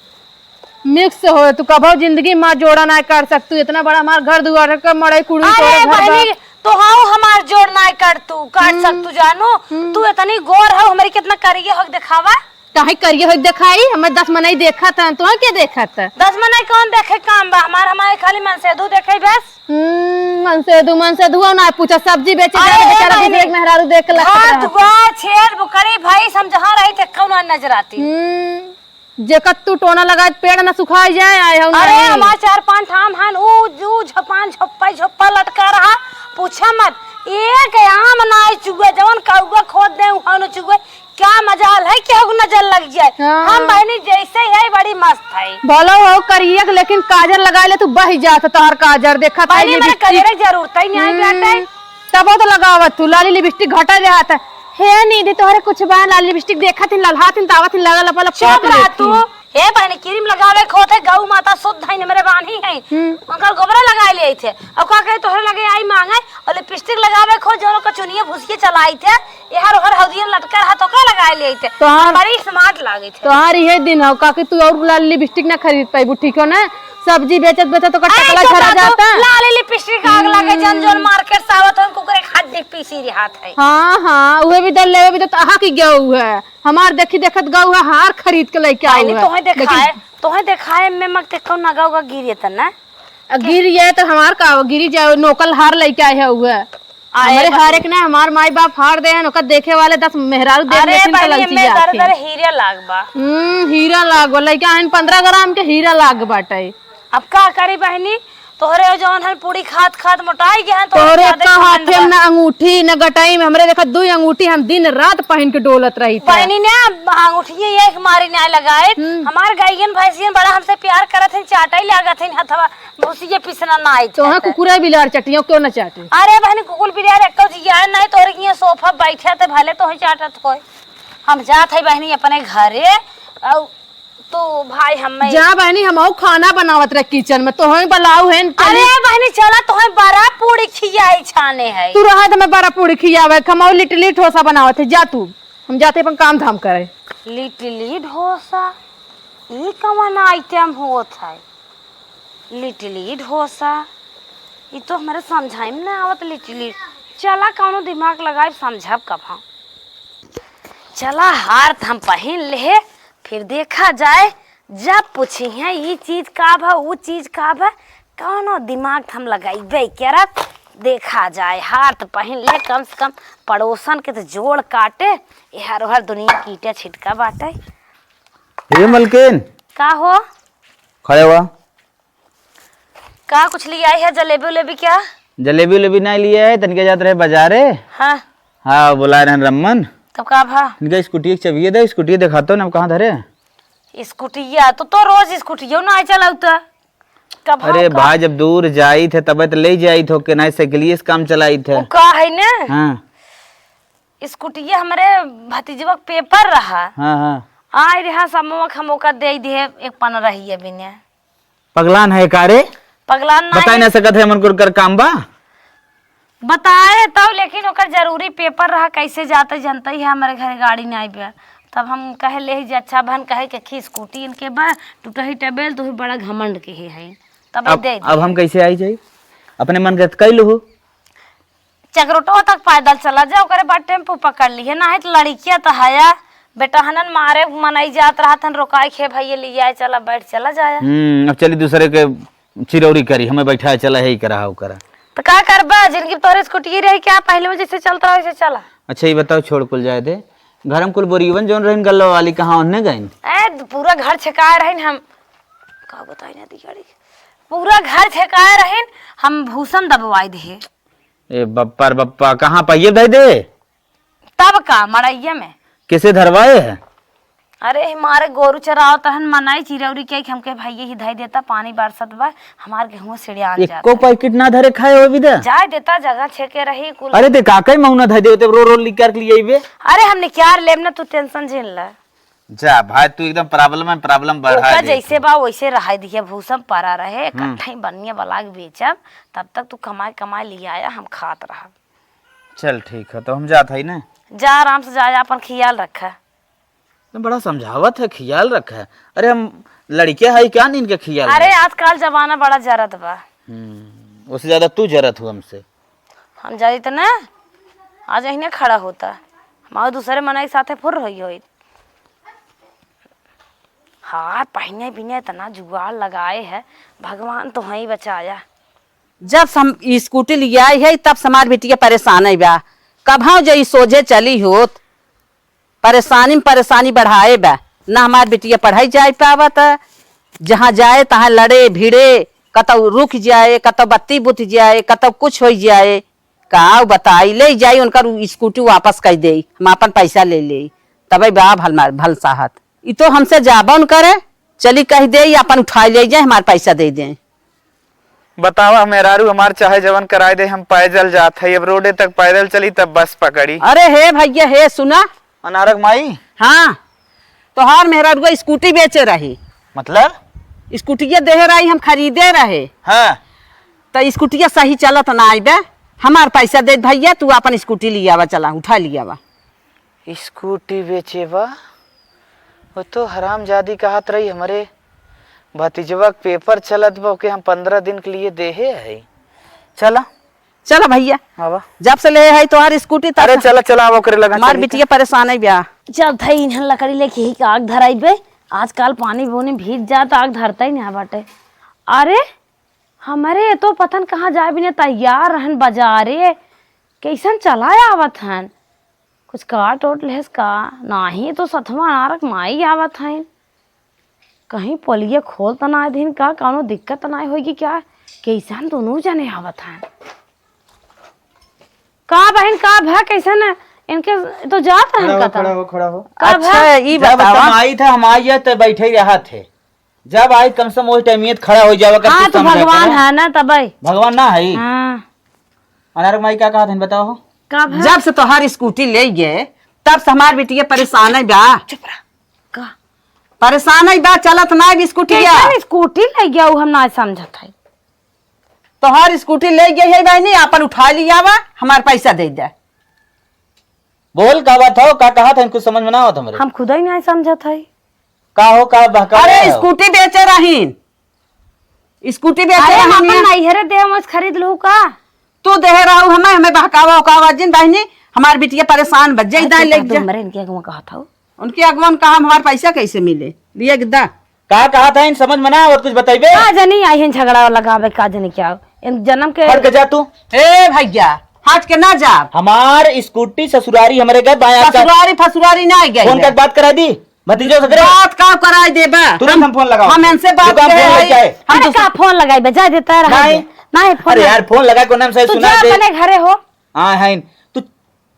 मिक्स होए, तू कभो जिंदगी में जोड़ा ना काट सकतू। इतना बड़ा हमार घर दुआर के मड़ई कुड़ी अरे तोरे घर बा। बहनी, तो हाउ हमार जोड़ ना काट तू, काट हम्म। सकतू जानू। हम्म। तू इतनी गोर हो, हमारी कितना करिए हो दिखावा। काहे करिए हो दिखाई? हमें दस मनई देखत हैं, तो के देखत है? दस मनई कौन देखे काम बा हमार? हमारे खाली मनसेधु देखे बस। हम्म, मनसेधु, मनसेधु ना पूछा, सब्जी बेचे अरे जाके बेचारा बहनी, दूसरे के मेहरारू देख के लखत घर रहत। दुआर, छेर, बुकरी, भैंस, हम जहाँ रही थे, कौन नजर आती? हम्म। जेकर तू टोना लगाए पेड़ न सुखाई जाए, आए हो अरे, नहीं। हमार चार पांच ठाम हन, ऊ, ऊ झपान झप्पा झप्पा लटका रहा, पूछा मत। एक आम नाई चुए, जवन कौआ खोद दे, उहाँ न चुए। क्या मजाल है, केहू नजर लग जाए। हाँ। हम बहनी जैसे ही है, बड़ी मस्त है। भलो हो करिए, लेकिन काजर लगा ले, तू बह जात तोहर काजर, देखा था बहनी, ये मैंने लिपस्टिक। कजरे जरूरत ही नहीं हम्म। बेटा। तबो तो लगावत तू, लाली लिपस्टिक घटा देहात। हे निधि, तोहरे कुछ बा, लाली लिपस्टिक देखत हिन, ललहात हिन, तावत हिन, लगा लपा लप चुप करत रह लेत तू। हिन। हे बहनी, क्रीम लगावे खोत है, गऊ माता शुद्ध है, हमरे बान्ही है। हम्म। उनकर गोबरा लगाए ले आई थे। और का कहे, तोहरे लगे आई मांगे, और लिपस्टिक लगावे खो, जोनो कचुनिया भूसिए चलाई थे, एहर ओहर हौदियन लटका रहा, तो का लगाए ले आई थे? तोहार बड़ी स्मार्ट लागे थे। तोहार इहे दिन हो, काकी, तू और लाली लिपस्टिक ना खरीद पाइबू, ठीक हो ना? सब्जी बेचत बेचत ओकर अरे टकला चुप झरा रह तू, जाता। लाली लिपस्टिक आग लागे, जन जोन हम्म। मार्केट से आवत हन, कुकरे खाद देख पीसी रिहात है। हाँ, हाँ, उहे भी दल लेवे भी तो अहा की गऊ है। हमार देखी देखत गऊ है, हार खरीद के लेके आऊ बहनी, है। तोहे लेकिन देखाए, तोहे देखाए में मग ते कौन नगा उगा गिरे त ना? आ, गिर जाए तो हमार का हो? गिरी जाए, नोकल हार लेके आए है उहे। आए हमारे बहनी। हार एक ना, हमार माई बाप हार दे हैं, ओकर देखे वाले दस मेहरारू देख अरे लेथिन तो बहनी, ललची एमे जात दर ही। दर हीरा लाग बा। हम्म, हीरा लाग बा, लइका हन पन्द्रह ग्राम के हीरा लाग बाटे। अब का करी बहनी, तोहरे जौन हन पूरी खात खात मोटाई गए हैं, तोहरे तोहरे ज्यादा का खान हाथे में बा। ना अंगूठी, ना गटाई में, हमरे देखा दुई अंगूठी हम दिन रात पहन के डोलत रही था। बहनी ने अंगूठिये एक मारी ना लगाए, हम्म। हमार गाइयन भैंसियन बड़ा हमसे प्यार करत हैं, चाटई लागत हैं हथवा। भूसिया पिसना ना आई तोहे चाहता। कुकुरा बिलार चटियो क्यों ना चाटे? अरे बहनी, कुकुर बिलार एक्को जिया है, नहीं तोहरे किया सोफा बैठे थे, भले तोहे चाटत होए। हम जात है बहनी अपने घरे, और तू भाई हम जा बहनी, हम आऊ खाना बनावत रहे किचन में, तोहे बलाऊ है अरे बहनी, चला तोहे बड़ा पूरी खियाई छाने है। तू रहा तो मैं बड़ा पूरी खियावे, हम आऊ लिट्टी डोसा बनावत है, जा तू, हम जाते अपन काम धाम करे। लिट्टी डोसा? ई कवन आइटम होत है? लिट्टी डोसा। ई तो हमरे समझाई में ना आवत लिट्टी। चला कौनो दिमाग लगाए समझब कब हम। चला हार त हम पहिन लेहे, फिर देखा जाए जब पूछी हैं ई चीज का बा, ऊ चीज का बा, कौनो दिमाग त हम लगाइबे करब। देखा जाए हार त पहिन ले, कम से कम पड़ोसन के त जोड़ काटे, एहर ओहर दुनिया कीटे छिटका बाटे। ए मलकिन। का हो? खड़े हुआ। का कुछ लियाई है, जलेबी उलेबी क्या? जलेबी उलेबी नाहीं लियाई है, तनिका जात रहे बजारे। हाँ। हाँ, बुलाए रहन रम्मन। तब का भा? इनका स्कूटी के चबिये दे, स्कूटी देखातो ना, अब कहाँ धरे? स्कूटिया तो, तो रोज स्कूटियो नाहीं चलाउता। कब अरे भाई, जब दूर जाइत है तबे तो ले जाइत हो के, नाहीं साइकिलिये से काम चलाइत है। वो का है ना? हाँ। स्कूटिया हमरे भतीजवा के पेपर रहा। हाँ, हाँ। आए रहा समूह के हम ओकर दे दिए एक पन रही है बिने। पगलान है का रे? पगलान ना बताई है। ना सकत है, मन कर काम बा। बताए तब, लेकिन ओकर जरूरी पेपर रहा, कैसे जाते जनते ही है, हमारे घरे गाड़ी नाहीं बा। तब हम कहे ले ही जे अच्छा बहन कहे के खी स्कूटी इनके बा, टूटही टेबल तो ही बड़ा घमंड के ही है। तब अब, दे अब दिए। हम कैसे आई जाई? अपने मन के कई लुहु। चकरोटवा तक पैदल चला जा, ओकरे बाद टेम्पू पकड़ लिहे, नाहीं त लड़किया त हया, बेटहनन मारे मनई जात रहत हन, रोकाई खे भैया लियाए, चला बैठ चला जाया। हम्म, अब चली दूसरे के चिरौरी करी, हमें बैठाए चला है, ही करा, हउ करा। त का करबा, जिनगी तोहरे स्कूटी रही क्या, पहले में जैसे चलता वैसे चला। अच्छा, ये बताओ, छोड़ कुल जाए दे, घर में कुल बोरियवन जौन रहिन गल्लो वाली, कहाँ ओन्ने गइन? ए, पूरा घर छेकाए रहिन हम, का बताई ना दिगाड़ी, पूरा घर छेकाए रहिन, हम भूसन दबवाई दे। ए बप्पा रे बप्पा, कहाँ पहिए धइ दे? तब का, मड़इया में। किसे धरवाए है? अरे, हमारे गोरू चरावत रहन, मनाई चिरौरी के, हमके भाई यही धइ देता, पानी बरसत बा, हमार गेहूं सिड़ियान जाता। एको पैकेट ना धरे खाए हो विदा? जाए देता, जगह छेके रही कुल। अरे, ते का कई मौना धइ देते, रो रो निकार के लिए आइबे। अरे, हम निकार लेब ना, तू टेंशन झेल ला। जा भाई, तू एकदम प्रॉब्लम में प्रॉब्लम बढ़ा ओका दे जैसे तू। बा वैसे रहाई दिया, भूसम परा रहे, हम्म। इकट्ठा ही बनिया बलाग बेचब, तब तक तू कमाई कमाई लियाया, हम खात रहब। चल ठीक है, तो हम जात हई ना। जा आराम से जा, जा अपन खियाल रखा। तो बड़ा समझावत है, खियाल रखा है। अरे हम लड़के हई क्या, नहीं इनके खियाल अरे रखे? आजकल जमाना बड़ा जरत बा। हम्म, उससे ज्यादा तू जरत हो हमसे। हम जाई त ना, आज अहिने खड़ा होता। हमारे दूसरे मनई के साथे फुर रही होई। हार पहिने बिने इतना जुगाड़ लगाए है, भगवान तो हई बचाया। जब से हम ई स्कूटी लियाई है, तब से हमार बिटिया परेशान है बा। कभौ जे ई सोझे चली होत, परेशानी में परेशानी बढ़ाए बा। ना हमार बिटिया पढ़ाई जाए पावत, जहाँ जाए तहाँ लड़े भिड़े, कतौ रुक जाए, कतौ बत्ती बुत जाए, कतौ कुछ होइ जाए। का बताई, ले जाई उनकर उ स्कूटी वापस कइ देई, हम आपन पैसा ले लेई। तबे बा भल मार, भल साहत। ई तो हमसे जाबा न करे, चली कहि देई, आपन उठाई ले जाए, हमार पैसा दे देई। बतावा, मेहरारू हमार चाहे जवन कराए दे, हम पैदल जात हई, अब रोडे तक पैदल चली तब बस पकड़ी। अरे हे भैया, हे सुना। अनारक माई। हाँ, तोहार मेहरारुआ स्कूटी बेचे रही। मतलब? स्कूटिया देहे रही, हम खरीदे रहे। हाँ। त स्कूटिया सही चलत ना आई बे, हमार पैसा दे भैया, तू आपन स्कूटी लियावा, चला उठा लियावा। स्कूटी बेचे बा? वो तो हरामजादी कहत रही, हमरे भतीजवा के पेपर चलत बा, ओके हम पन्द्रह दिन के लिए देहे हई। चला। चला भैया। आवा। जब से ले हई तोहार स्कूटी तब अरे से चला, चला, आवा ओकरे लगा हमार चली बिटिया त। परेशान है ब्या। चल थई इन्हन लकड़ी लेके ही आग धराई बे, आजकल पानी बूनी भीज जात आग धरता ही ना बाटे। अरे हमरे ये तो पतन कहाँ जाए बिना तैयार रहन बजारे, कैसन चला आवत हन? कुछ काट ओट लेस का? नाही तो सथवा अनारक माई आवत हइन। कहीं पोलिया खोल त ना दिन का, कौनो दिक्कत त ना होई कि क्या? कैसन दोनों जने आवत हन? का बहिन, का भा, कैसन इनके तो जात रहन खड़ा हो, का था? खड़ा हो, खड़ा हो। का भा? अच्छा, ई जब बतावा। हम आई थे, हम आई है तो बैठे ही रहा थे। जब आई कम से कम वही टाइम खड़ा हो जावा कर हाँ, कुछ तो समझा भगवान करो। है ना तबे। भगवान ना है। हाँ। अनारक माई का कहत हन बताओ हो? का भा? जब से तोहार स्कूटी ले गए, तब से हमार बिटिया परेशान है बा। चुप रह। का? परेशान है बा, चलत ना भी स्कूटी या। कैसन स्कूटी ले गया, उ हम ना समझत है। तोहार स्कूटी ले गई है बहनी, आपन उठा लियावा, हमार पैसा दे दे। बोल का बात हो, का कहत हन, कुछ समझ में ना आवत हमरे। हम खुद ही ना समझत है। का हो, का बहका अरे, रहे हो? स्कूटी बेचे रहीन, स्कूटी बेचे अरे, हम रहीन अपन या। नैहरे देह मस खरीद लू का? तू देहे रहू हमें, हमें बहकावा उकावा जिन बहिनी, हमार बिटिया परेशान बा, जई अच्छा, दाई ले का जा। तू हमरे इनके अगवा कहत हऊ? उनके अगवा में कहा हमार पैसा कैसे मिले? लिए के दा। का कहा था इन समझ में ना और कुछ बताइबे? का जनी आई हैं झगड़ा लगावे, का जनी क्या? इन जन्म के हट के जा तू। ए भैया, हट के ना जा। हमार स्कूटी ससुरारी हमरे गए बाया का। ससुरारी फसुरारी ना गए फोन है। कर बात करा दी। भतीजो से करे। बात का कराई देबा? तुरंत हम फोन लगाओ। हम इनसे बात दुकान करे फोन लेके हई। आए। हम अरे तो का फोन लगाई बे? जाए देता रहा नहीं। दे। नहीं फोन अरे लगा। यार, फोन लगा को नाम सही तू सुना जा दे। अपने घरे हो। हाँ, है। तू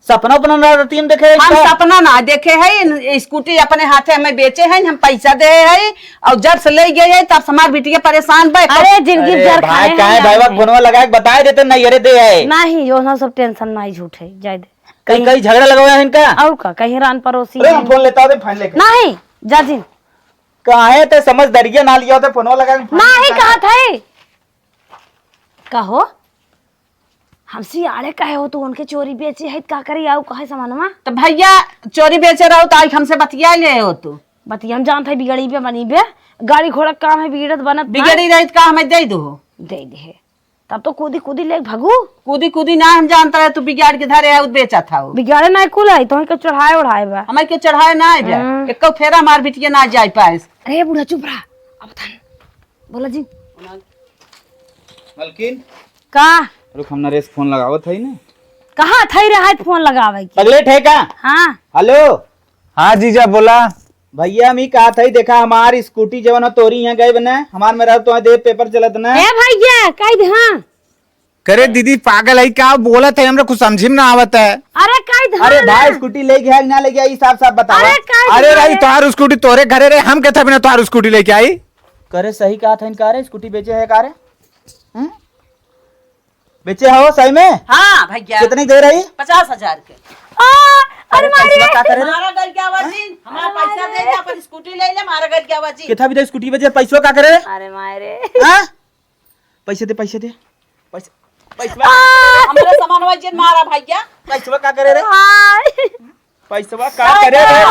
सपना उपना ना रतियन देखे है हम का? सपना ना देखे है, इन स्कूटी अपने हाथे हमें बेचे हैं, हम पैसा दे है और जब से ले गए है तब से हमार बिटिया परेशान बा। अरे जिंदगी अरे जर भाई, खाए काहे हैं भाई, जान वक्त दे। फोनवा लगा के बताए देते नहीं, अरे दे है। नहीं, यो ना सब टेंशन नहीं, झूठ है, जाए दे। कहीं, कहीं कहीं झगड़ा लगावा है इनका? और का, कहीं रान पड़ोसी अरे, हम हैं। फोन लेता हूँ, फाइन लेके। नहीं, जा जिन। काहे ते समझदारिया ना लिया होते, फोनवा लगा के फाइन नहीं लेता। कहा था। कहो, हमसे आड़े काहे हो तू? उनके चोरी बेचे है, का करी आऊ कहे समानवा? तो भैया, चोरी बेचे रहो तो आज हमसे बतिया ले हो तू। बतिया हम जानत है, बिगड़ी बे, बनी बे, गाड़ी घोड़ा काम है, बिगड़त बनत ना। बिगड़ी रही तो का हमें दे दो? दे दे है। तब तो कूदी कूदी ले भगू। कूदी कूदी ना हम जानत रहे, तू बिगाड़ के धरे है, उ बेचत हऊ। बिगाड़े ना कुल है, तो के चढ़ाए उढ़ाए बा। हमें के चढ़ाए ना आए बे। हम्म। एको फेरा हमार बिटिया ना जाए पाएस। अरे बूढ़ा चुप रहा। अब थान बोला जी। मलकिन। का? रुक, हम नरेश फोन लगावत है ना। कहाँ थई रहा है फोन लगावे की? पगलेट है का? हाँ। हेलो। हाँ जीजा बोला। भैया, हम ई कहत हई, देखा, हमार स्कूटी जवन हो तोरी यहाँ गए बना, हमार मेहरारू तो दे पेपर चलत ना। ए भैया, कह दे, हाँ। करे दीदी, पागल है का? बोलत है, हमरा कुछ समझी में ना आवत है। अरे, कह दे, अरे हाँ भाई, ना। स्कूटी ले गया कि ना ले गया, ई साफ साफ बतावा। अरे, कह दे, अरे रही, हाँ। तोहार स्कूटी तोरे घरे रे, हम कहता बिना तोहार स्कूटी लेके आई। करे सही कहत है इनका रे, स्कूटी बेचे है का रे? हम्म? बेचे हो सही में? हाँ भैया। कितनी दे रही? पचास हजार के। आ, अरे अरे मारी पैसवा रे। का करे रे? मारा गल क्या बाजी? हमारा अरे पैसा मारे। दे दे, अपन स्कूटी ले ले, मारा गल क्या बाजी? कितना भी दे स्कूटी बेचे, पैसवा का करे रे? अरे मारे। हाँ? पैसे दे, पैसे दे। पैसे, पैसवा। आ! हमरे सामानवा जिन मारा भैया। पैसवा का करे रे? आ! पैसवा का करे रे?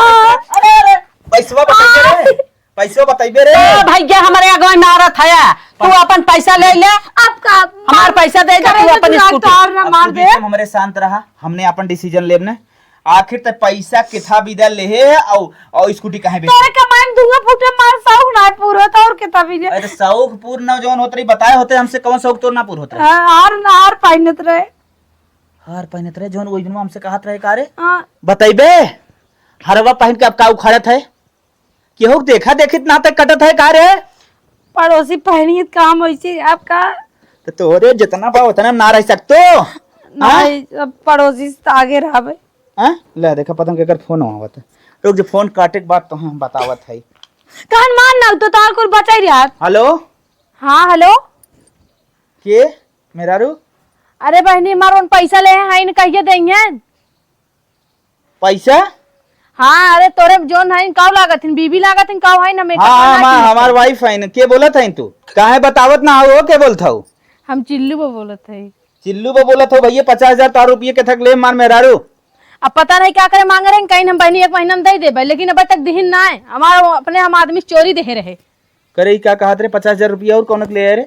अरे, अरे। पैसवा बताइबे रे। पैसवा बताइबे रे। ए, भैया, हमरे आगे मारत है। तू अपन पैसा ले ले। अब का? हमार पैसा दे दे, करे तू तो अपन तू स्कूटी। और ना अब मार तू दे। बीच में हमरे शांत रहा, हमने अपन डिसीजन लेब ने। आखिर ते पैसा किथा बिदा लेहे औ, औ स्कूटी काहे बेचे? तोरे कमाई में धुआं फूटे मार शौक ना पूरा तो और किथा भी ले। अरे तो शौक पूर्ण जौन होत रही बताए होते हमसे कौन शौक तोर ना पूर होत रहे? हाँ, हार ना हार पहनत रहे। हार पहनत रहे, जौन ओइ दिन हमसे कहत रहे, का रे? हाँ। बतइबे, हरवा पहन के अब का उखाड़त है? केहू के देखा देखी त नाते कटत है, का रे? पड़ोसी पहनियत काम वैसे, अब का? तो तोहरे जितना बा उतना ना रह सकतो। हाँ? नहीं, अब पड़ोसी से तो आगे रहबे। हाँ? ले देखा, पता नहीं केकर फोन आवत है। रुक, जो फोन काटे के बाद तो हम बतावत है। कहन मान ना, तो तार कुल बचाई रहा। हेलो? हाँ, हेलो? के? मेहरारू? अरे बहनी, हमार उन पैसा ले हैं, इन कहिए देंगे। पैसा? हाँ, अरे तोरे जोन है, काव लागत हिन, बीबी लागत हिन, काव है ना, मेकअप हाँ, वाला हाँ, की। हमार वाइफ है ना। के बोलत है तू? काहे बतावत ना हो, के बोलत हो? हम चिल्लू बो बोलत है। चिल्लू बो बोलत हो भैया, पचास हजार तार रुपये के थक ले मार मेहरारू। अब पता नहीं का करे मांग रहे हैं, कहीं हम बहनी एक महीना में दे देबे, लेकिन अब तक दिहिन ना है। हमारा वो अपने हम आदमी चोरी दे रहे। करे, ई का कहत रे, पचास हजार रुपया और कौन के ले आए रे?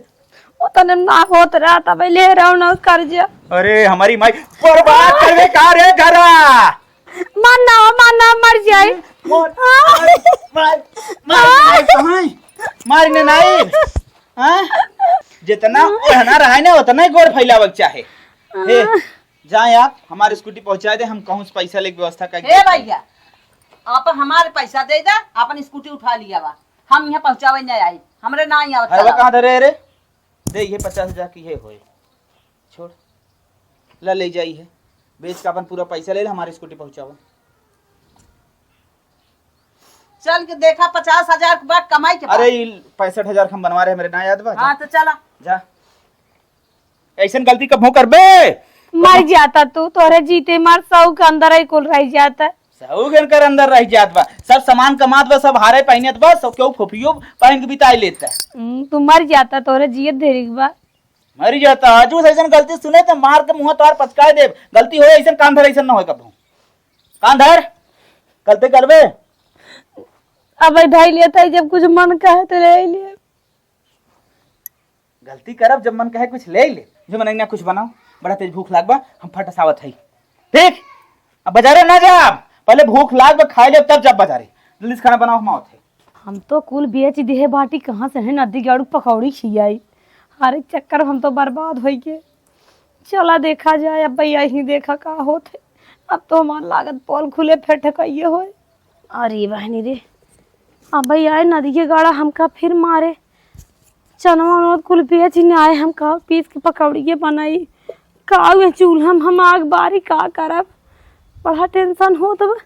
वो तने ना होत रहा, तब ले रहा हूँ ना कर्जा। अरे, हमारी माई, बर्बाद करबे का रे घरा? मर ना हो, मर ना, मर जाए। मर, मर, मर, मर, मर, कहाँ है? मार ने नाई। हाँ? जितना ओढ़ना रहा है ना, उतना ही गोड़ फैलावे के चाहे। हे, जाए आप, हमारी स्कूटी पहुंचाए दे, हम कहूँ से पैसा लेके व्यवस्था करके हे देते हैं। भैया, आप हमारे पैसा दे दे, अपन स्कूटी उठा लिया बा। हम यहाँ पहुँचावे नहीं आई, हमरे ना यहाँ अरे, वो कहाँ धरे रे? दे, ये पचास हजार की है होए। छोड़। ला, ले जाई है। बेच के अपन पूरा पैसा ले ले, हमारी स्कूटी पहुँचावा। चल के देखा, पचास हजार के बाद कमाई के बाद। अरे, ई पैंसठ हजार के हम बनवा रहे, मेरे ना याद बा? हाँ, तो चला। जा। ऐसन गलती कबहूँ करबे? मर जाता तू, तोरे जीते मार सौ के अंदर ही कुल रह जाता। सौ के अंदर रह जात बा, सब सामान कमात बा, सब हारे पहनत बा, सब केहू खोपड़ियो पहन के बिताई लेता। हम्म, तू मर जाता, तोरे जियत देरी के बा। मर जाता, आजू से ऐसन गलती सुने तो मार के मुँह तोहार पचकाए देब। गलती होए ऐसन कान धर, ऐसन ना होए कबहूँ। कान धर, गलती करबे। अब धइ लेत है, जब कुछ मन कहे तो ले लिए। गलती करब, जब मन कहे कुछ ले ले। जो मनई ना कुछ बनाओ, बड़ा तेज भूख लाग बा, हम फट से आवत हई। ठीक, अब बाजारे ना जाब, पहले भूख लाग बा, खाए लेब, तब जाब बाजारे। जल्दी से खाना बनाओ, हम आवत हई। हम तो कुल बेच दिहे बाटी, कहाँ से है नदी के आड़ू पकौड़ी खियाई। हर एक चक्कर में हम तो बर्बाद होई के। चला देखा जाए, अब भैया ही देखा का होत है। अब तो हमार लागत पोल खुले फेर ठकइये होए। अरे बहनी रे, अब भैया नदी के गाड़ा हमका फिर मारे। चनवा उनवा कुल बेच ही ना आए, हम का पीस के पकौड़िये बनाई, का उहे चूल्हा में हम आग बारी, का करब? बड़ा टेंशन होत बा।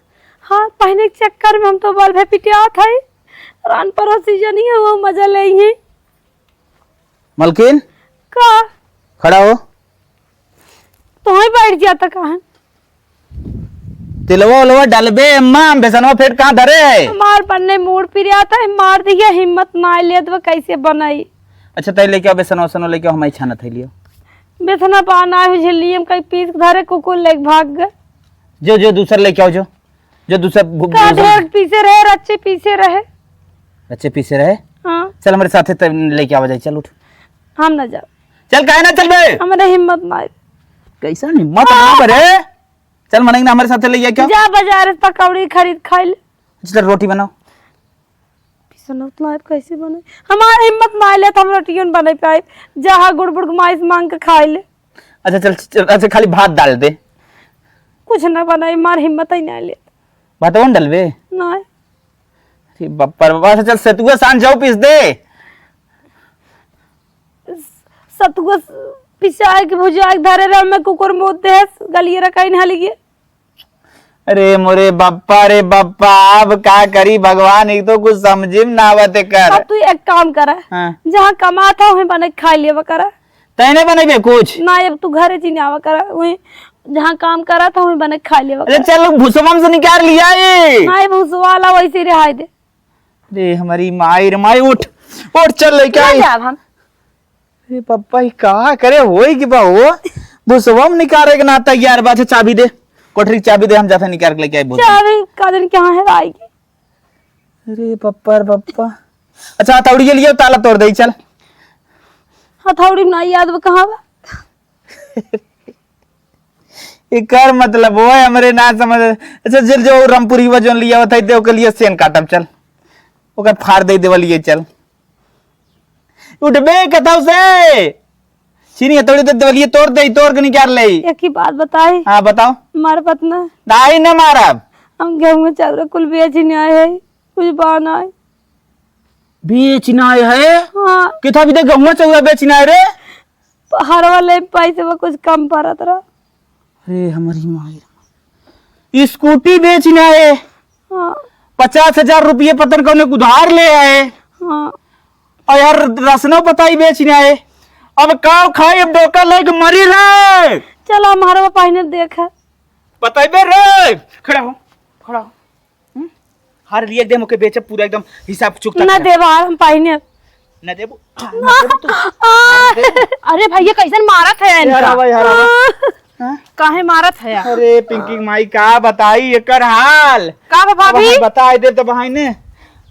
हाँ, पहले के चक्कर में हम तो बल भे पिटियात हई। रान पड़ोसी जनी है, वो मजा ले ही। मलकिन, का? खड़ा हो। तो ही बैठ जाता कहाँ? तिलवा उलवा डलबे अम्मा, हम बेसनवा फेट कहाँ धरे है? हमार बनने मूड पिरियात है, मार दिया, हिम्मत ना लेत बा, कैसे बनाई? अच्छा, तै लेके आओ बेसनवा, सनवा लेके आओ, हम ही छानत है लियो। बेसना पाना है, झिल्ली हम कहीं पीस के धरे, कुकुर लेके भाग गए। जो, जो दूसर लेके आओ, जो, जो दूसर भु-, का भुजन ढेर पीसे रहे, रच्चे पीसे रहे। रच्चे पीसे रहे? हाँ। चल हमरे साथे तब लेके आवा जाए, चल उठ। हम ना जाब। चल, काहे ना चलबे? हमरे हिम्मत ना है। कैसन हिम्मत ना बरे? चल, मनई ना हमरे साथे ले जाए क्या? जा बाजार से पकौड़ी खरीद खाई ले। अच्छा, चल, रोटी बनाओ। पिसनौत ना है, कैसे बने? हमार हिम्मत ना ले, तो हम रोटियों न बने पाए। जहाँ गुड़ बुड़ माइस मांग के खाई ले। अच्छा, चल, चल, अच्छा, खाली भात डाल दे। कुछ ना बनाई, हमार हिम्मत ही ना ले। भात कौन डलबे? ना है। अरे बाप रे बाप, अच्छा, चल, सतुआ सान जाओ, पीस दे। सतुआ स-, पिसाए के भुजाए के धरे रहे, मैं कुकुर मुत दे, गलिए रखाई ना लिए। अरे मोरे बप्पा रे बप्पा, अब का करी भगवान, एक तो कुछ समझी में ना आवत कर। अब तू एक काम कर, हाँ। जहाँ कमात है वहीं बने के खा लेवा कर। तैने बनेबे कुछ? ना, अब तू घरे जी आवा कर, वहीं जहाँ काम करत है वहीं बने के खा लेवा अरे कर। चल, भुसवा में से निकाल लिया ये। ना, ये भुसवा वाला वैसे ही रहाई दे। रे हमारी माई रे माई, उठ, उठ, चल लेके ना आई। जाब हम। अरे पप्पा, ई का करे होई कि बा हो? भुसवा में निकाले के ना तैयार बा। अच्छा, चाबी दे, कोठरी के चाबी दे, हम जाते निकाल के लेके आई भुसवा। चाबी का दिन कहाँ है आएगी? अरे पप्पा रे पप्पा। अच्छा, हथौड़ी के लिए ताला तोड़ दे, चल। हथौड़ी में ना याद बा कहाँ बा। एकर मतलब वो है हमरे ना समझ। अच्छा, चल जो रामपुरी वा जोन लिया होता है, ओके लिए सेन काटब, चल। ओकर फाड़ दे देवलिए, चल। उठबे कथाऊ से। चीनी हथौड़ी दे देवलिए, तोड़ दे, तोड़ के निकाल ले। एक ही बात बताई। हाँ, बताओ। मार पतना। दाई न मारब। हम गेहूं चाउर कुल बेच ही नहीं आए हैं, कुछ बा ना है। बेच ना आए है? हाँ। किथा भी दे गेहूं चाउर बेच ना आए रे? हरवा ले पैसे में कुछ कम पड़त रहा। अरे हमारी माई रे। स्कूटी बेच ना आए। हाँ। पचास हजार रुपये पतन कौने उधार ले आए। हाँ। और यार रसनो बताई बेच ना आए। अब काव खाई, अब डोका लेके मरी रे। चलो हमारा पहने देखा। बताइबे रे। खड़ा हो, खड़ा हो। हम्म? हार लिए एकदम ओके बेचब पूरा एकदम हिसाब चुकता ना करब। देबा, हम पाई ने। ना देबू? ना देबू तू? आ! अरे भैया, कैसन मारत है यार इनका? आवा, यार आवा। हाँ? काहे मारत है यार? अरे पिंकी माई, का बताई एकर हाल? का बा अब भाभी? हम बताए देब तब हाई ने।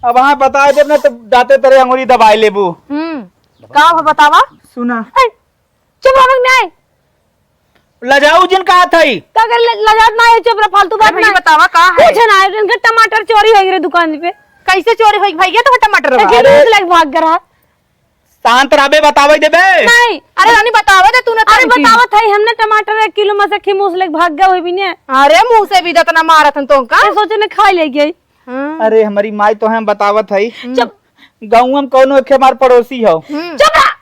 अब हाँ बताए देब ना, तब दाते तरे अंगुरी दबाए लेबू। हम्म, का हो बतावा? सुना। चुप रह, बंग नहीं। लजाऊ जिन कहा थई। का कर ल-, लजात ना है, चुप रह, फालतू बात अरे भैया, नहीं। बतावा का है? कुछ ना है, इनके टमाटर चोरी हो गए दुकान पे। कैसे चोरी होई भैया, तो टमाटर बा? एक किलो अरे। से लेके भाग गया। शांत रहबे, बतावे देबे। नहीं। अरे रानी, बतावे दे तू ना अरे तनकी। बतावत है, हमने टमाटर एक किलो में से खिमूस लेके भाग गया होई भी ने। अरे मुंह से भी इतना मारत हन तो का? ये सोचे ने खा ले गई। हाँ। अरे हमारी माई तो हम बतावत है। हम्म। चुप। गाँव में कौनो एक हमार पड़ोसी हो। हम्म। चुप रह।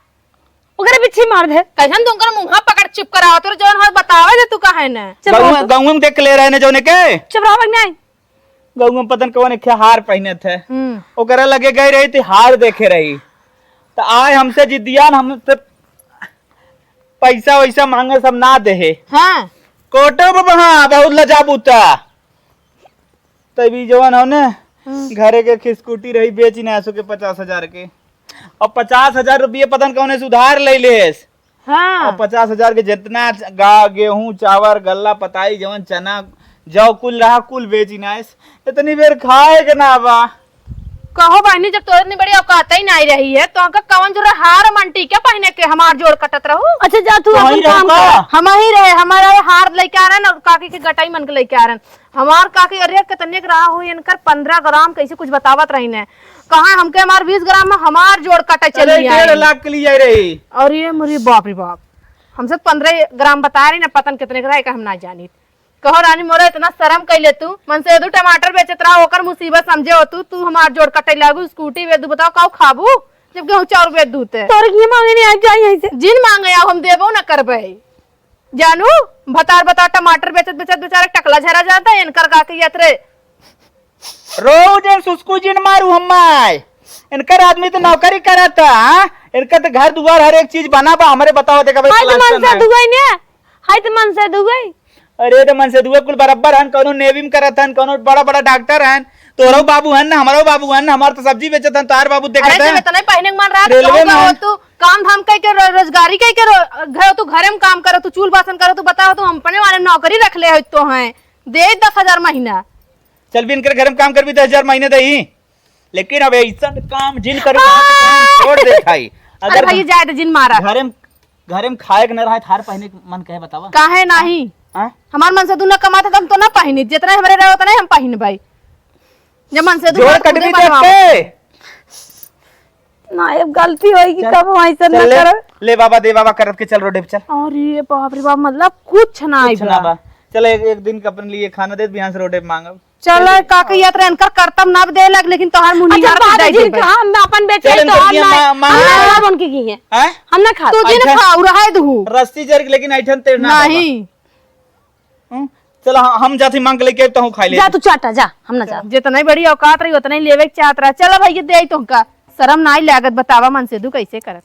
ओकरे बिच्छी मार दे। कैसन तुमकर मुंहा पकड़ चुप करावत हो, जौन हाथ बतावे दे तू काहे न? चुप रहो गाँव, तू। गाँव में देख ले रहे ने जौने के। चुप रहो, बंग नहीं। गाँव में पतन कौन एक हार पहनत है। हम्म। ओकरा लगे गए रही तो हार देखे रही। तो आए हमसे जिद्दियान, हमसे पैसा वैसा मांगे सब ना देहे। हाँ। कोटो बाबा, हाँ, बहुत लजाबू ता। तभी जवन हो ने, हम्म। घरे के एक स्कूटी रही, बेची ना सो के पचास हजार के। और पचास हजार रुपये पता न कौने से उधार ले लेस। हाँ। और पचास हजार के जितना गा-, गेहूं, चावल, गल्ला, पताई, जवन चना, जौ कुल रहा, कुल बेची ना। इतनी बेर खाए के ना बा। कहो बहिनी, जब तोरे इतनी बड़ी औकात ही नाहीं रही है, तो हमका कवन जरूरत हार मंटी के पहिने के, हमार जोड़ कटत रहू? अच्छा, जा तू तो अपन वहीं काम रहो कर। का? हम ही रहे, हमारा ये हार लेके आ रहे हैं और काकी के गटाई मन के लेके आ रहे हैं। हमार काकी, अरे, कितने के रहा हो इनकर, पन्द्रह ग्राम कैसे कुछ बतावत रही ने। कहाँ हमके हमार बीस ग्राम में हमार जोड़ कटे अरे, चली आई। डेढ़ लाख के लिए आई रही। और ये मोरी बाप रे बाप, हमसे पन्द्रह ग्राम बता रही ना, पता न कितने के रहा, एका हम ना जानी। कहो रानी मोरे, इतना शर्म कैले तू, मनसेदू टमाटर बेचत रहा, ओकर मुसीबत समझे हो तू, तू हमार जोड़ कटे लागू, स्कूटी बेच दू, बताओ काऊ खाबू, जब गेहूं चाउर बेच दू ते। तोर घी मांगे नहीं आ जाई ऐसे। जिन मांगे आओ, हम देबो न करबे। जानू, भतार भतार टमाटर बेचत बेचत बेचारा टकला झरा जाता है, इनकर का के यतरे। रो जन सुसकू जिन मारू हम्माय। इनकर आदमी तो नौकरी करत है, हाँ? इनका तो घर दुआर हर एक चीज बना बा, हमरे बताओ देखा भाई, हाय तो प्लास्टर मन से ना। दुआई ने, हाय तो मन से दुआई। अरे तो मन से दुआ कुल बराबर हन, कौनो नेवी में करत हन, कौनो बड़ा बड़ा डॉक्टर हन, तोरो बाबू हन ना, हमारो बाबू हन ना, हमार तो सब्जी बेचत हन, तोहार बाबू देखत अरे जब हन। इतना ही पहिने के मन रहा, तो रेलवे कहूँ में का हो हन। तू काम धाम कह के रो-, रोजगारी कह के रो-, घर तू घरे में काम करो, तू चूल बासन करो, तू बताओ, तू हम अपने वाले नौकरी रख ले हो तो हैं, दे दस हजार महीना। चल भी इनकर घर में काम कर भी दस हजार महीने दही, लेकिन अब ऐसा काम जिन करू, हाँ। छोड़ दे खाई। अरे अगर भाई, जाए दे, जिन मारा। घरे में, घरे में खाए के न रहे, थार पहिने के मन कहे बतावा। काहे नाही? हाँ? हमार मनसेदू ना कमाता तो हम तो ना पहिनी, जितना हमरे रहे उतना ही हम पहिन भाई। जब मनसेदू जोड़ ना कट खुदे दी बनवाओ। देख के। ना, अब गलती होई कि चल, कब हम ऐसा चल ना ले, करब। ले बाबा, दे बाबा करत के चल रोडे पे चल। अरे बाप रे बाप, मतलब कुछ ना कुछ ना बा। बा। चल एक, एक दिन के अपन लिए खाना दे, बिहान से रोडे पे मांगब। चल, का कहिया त इनकर करतब ना दे लग, लेकिन तोहार मुंह अच्छा, निहार बात दे जिन देबे। हम अपन बेचे चल, तो इनकर हम ये ना, मा-, मा-, हम ना खाब उनके की है। हैं? हम ना खाब। तू जिन अच्छा। खाऊ, रहे दहू। रस्सी जर के, लेकिन ऐठन तेर ना नहीं। बाबा। हम्म? चल, ह-, हम जाती मांग के लेके आइब, तहूँ खाई ले। जा तू चाटा, जा, हम ना जा। जितना ही बड़ी औकात रही, उतना ही लेवे के चाहत रहा। चल भाई, ये दे आई तुमका। शर्म ना आई लागत, बतावा मनसेदू कैसे करत।